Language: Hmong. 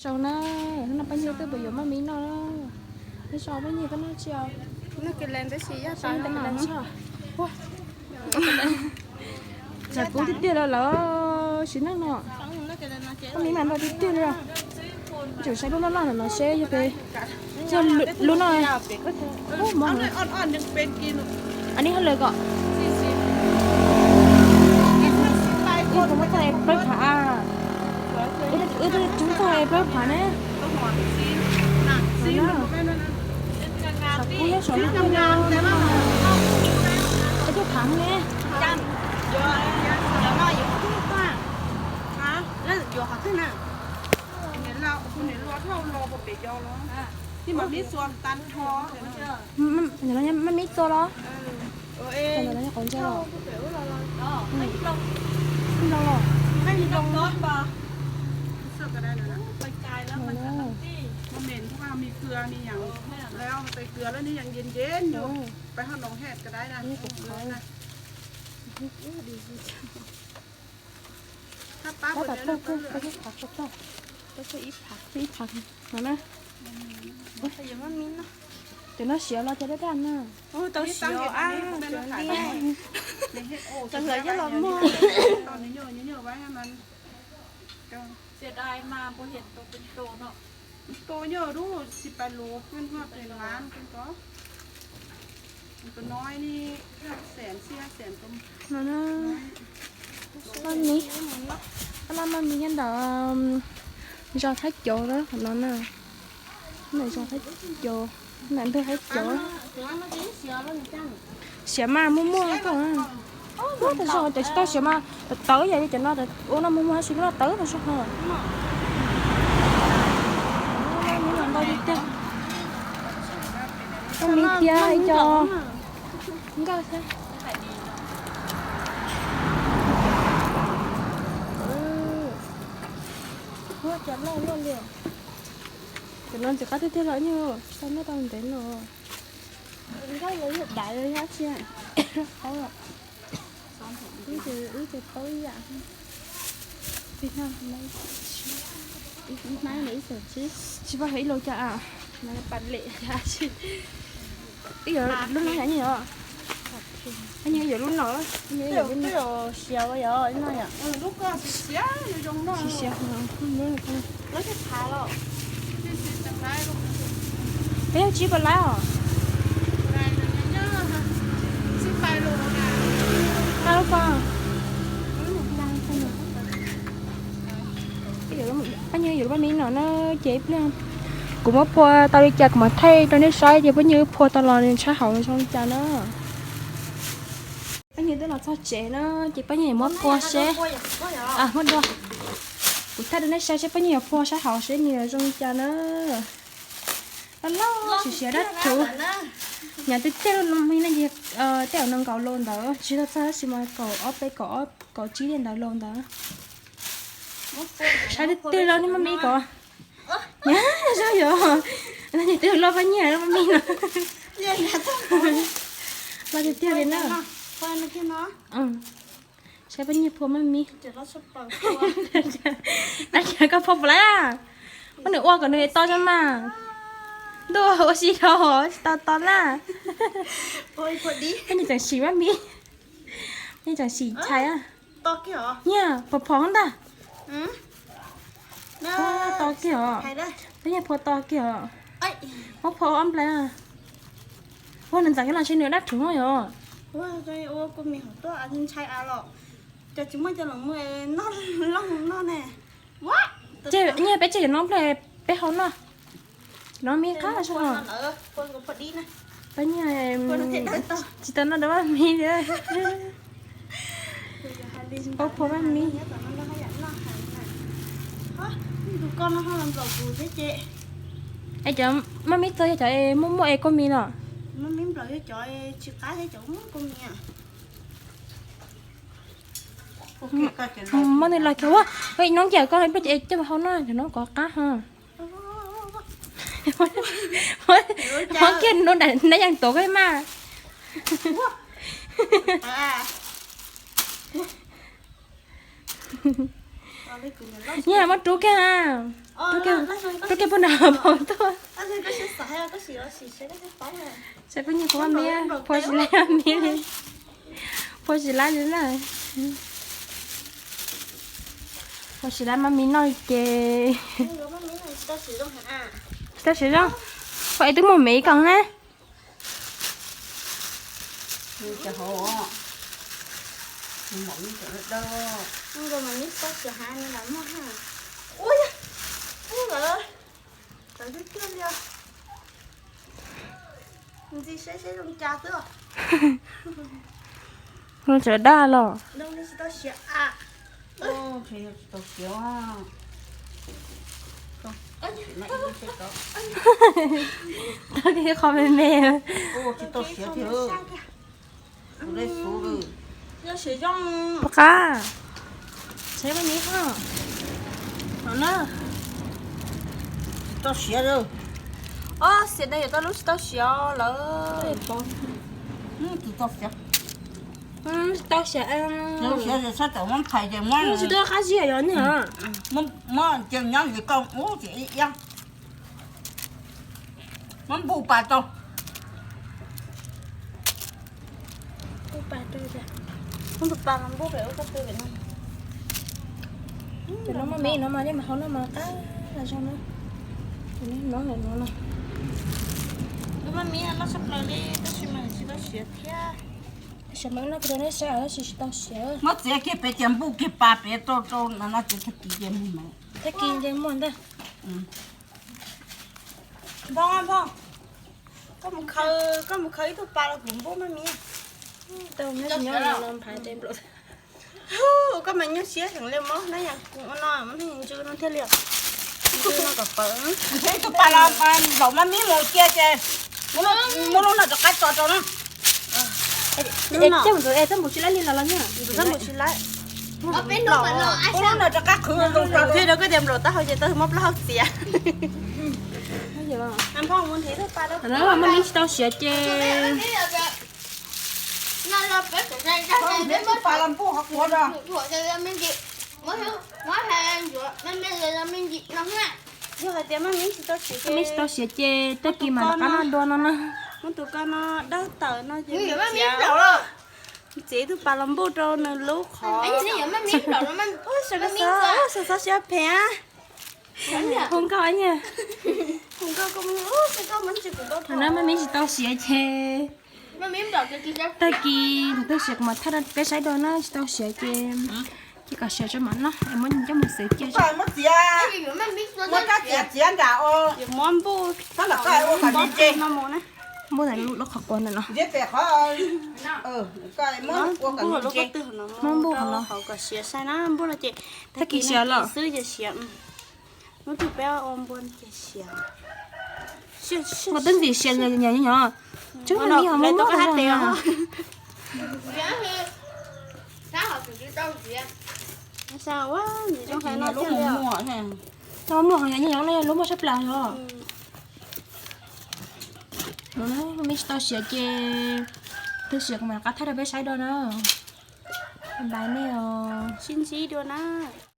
Zoo na, hnub no Paj Nyiag twb pem yuav maj mib noj. Hnub sau Paj Nyiag twb noj tsis. Tshav kub tiag tiag li lawm, sim neej no. Maj mib mas npau tiag tiag li. Tseem saib lub loj loj no seb yog pem, yog lub no. Ub, mob. Anib hauj lwm kom. Wb twb muab txog plaub phav. Wb twb muab txog plaub phav ne. Tshav kub nyob saum lub no. Plaub phav ne. Maj mib txo los? Qhov ntsa los? Los los. Tab tom tuaj, ib phav no na. Cov no siav los cov daj daj na. Tau siav a, cov ntiag. Cov hlawv coj los muag. Tus nyuj lub xi pais lus koj noj tes lab koj ko. Tus no ni, xees xia xees tus. No na, maj mib, koj laj maj mib nyob ntawm zos Thaib Cauv na, qhov no na. Ntawm zos Thaib Cauv, ntawm ntug Thaib Cauv. Siav mas muaj muaj koj. Muaj tas zog, cov tsis tau siav mas tawv tawv yam li cov no, ua no muaj muaj tab sis lub no tawv tas zog no. Maj mib tiag, maj mib tiag, ib co nkauj thiab. Cov no ntxim qab tiag tiag los nyuj, tsis tau noj tau ntev no. Nkauj los yog daiv los yog tsi. Qhov wb ces paub ib yam. Tsis paub hais ib los cas. Wb yuav lub no yam nyuj os. Nyuj yuav lub no, nyuj yuav lub no. Siav, siav. Peb yog tsib puas laib os? Qab lub ko. Pab nyuag yuav lub maj mib no na, ces ib pliag kuv muab phua tau li cas kuv mam thaij rau nej saib, ces pab nyuag wb phua tau los nws tshab hauv zoo li cas na. Pab nyuag twb los txog tsev na, ces pab nyuag yuav muab phua seb. Muab dua. Kuv thaij rau nej saib seb pab nyuag yuav phua sab hauv seb nws zoo li cas na. Loj loj siav siav dab tsuv. Nyav tiag tiag li no ces tej zaum no nkaus los ntawd, tsis tau txog tab sis mas kaum ob peb kaum ob kaum tsib li ntawd los ntawd. Saib tiag tiag li no maj mib ko. Nyav zog yog. Ces twb loj pab nyuag loj maj mib no. Loj tiag tiag li na. Saib pab nyuag phua maj mib. Dab tsi koj phua puas laib? Muab nws ua kom nws to tso mas. Ntuj, ua si rau tsis tau to na. Pab nyuag tseem sim maj mib. Pab nyuag tseem sim tshais. Nyiaj phom phom ntag. To kiag os. Pab nyuag phua to kiag os. Muab phua ob nplais. Ua nws ntxeev los ntshe nws dab rhuv yog. Ces nyiaj peb tseg cov no nplais peb hau noj. Cov no me qab zog. Pab nyuag tsis tau noj dab maj mib li. Paub phua maj mib. Es cov maj mib txog yog cov muaj muaj es kua mis no. Muab nws los kiag ua, ua ib hnub ncaim koj peb cov es coj mus hau noj, cov no kov qab ho. Muab kiag nub nab yeej tuav koj mas. Nyiaj muab rub kiag, rub kiag, rub kiag pub nram hauv tuaj. Saib koj nyiaj kuv maj miab, phua tsis laib maj miab li. Phua tsis laib li na. Phua tsis laib maj miab noj ces tsis tau siav zoo. Phua es twb muaj me ib koom na. Zoo tseem daj los. Tau kiag qhov me me. Puas qab? Saib maj miab ho. No na. Tsis tau siav lawm. Ob, xiam dej yuav tau lub tsis tau siav lawm. Tsis tau siav. Tsis tau qab zib yog ne. Muab ces nyob li koj ub ces ib iab. Muab npuj pas rau. Npuj pas rau, muab tus pas los npuj pem ub koj pw pem no. Pem no maj miab no mas nej mas hau no mas qab los zoo na. No lawm no no. Lub maj miab loj tshaj plaws li tab sis mas tsis tau siav thiab. Siav mas noj kiag rau nej saib tab sis tsis tau siav. Muab txiav kiag pem ces npuj kiag pas pem rau rau no no ces tag kis ces mus mas. Tag kis ces muaj ntag. Npog, npog, koj mus khaws, koj mus khaws ib tug pas los kuv npuj maj miab. Tau nyob nyob no nphav nte nplaum. Koj mas nyuaj siab heev li mog, na yam kuv ua no muab ntsw no thiaj li. Ntsw no kom pawv. Ib tug pas los nplaum maj miab mus cia ces muab lub no rov qab tso rau no. Coj mus ntxuav es txaj npum tsis laib li los los nyaj. Txaj npum tsis laib. Muab lub no rov qab qhwv ntoo tso thiab rau koj tias nplaum taub hau ces tau muab plaub hau txiav. Maj miab tsis tau siav ces. Maj miab tsis tau siav ces tag kis mam rov qab noj dua no na. Muab tus ko no dawb tawm no ces txiav ib tug pas los npuj rau nws lub qhov. Xav xav siab phem. Hu nkauj nyaj. Thaum no maj miab tsis tau siav ces tag kis thaum twg siav kuv mam thaij rau peb saib dua na, tsis tau siav ces cia kom siav tso mam noj es muab coj mus xwv cia. Muab rab txiav txiav nram, muab npuj, npuj ntawm lub qhov quav ntawm no. Muab npuj qhov no kom siav saib na, npuj no ces tag kis siav los xwb ces siav. Hnub twg peb ua npua ces siav. Ua twb ntxim siav nyob nyob. Tseeb no li ho muaj muaj hab tes os. Muaj muaj ho nyob nyob no lub muaj sab plaws os. Maj miab tsis tau siav ces twg siav kuv mam rov qab thaij rau peb saib dua na. Bye nej os. Sib ntsib dua na.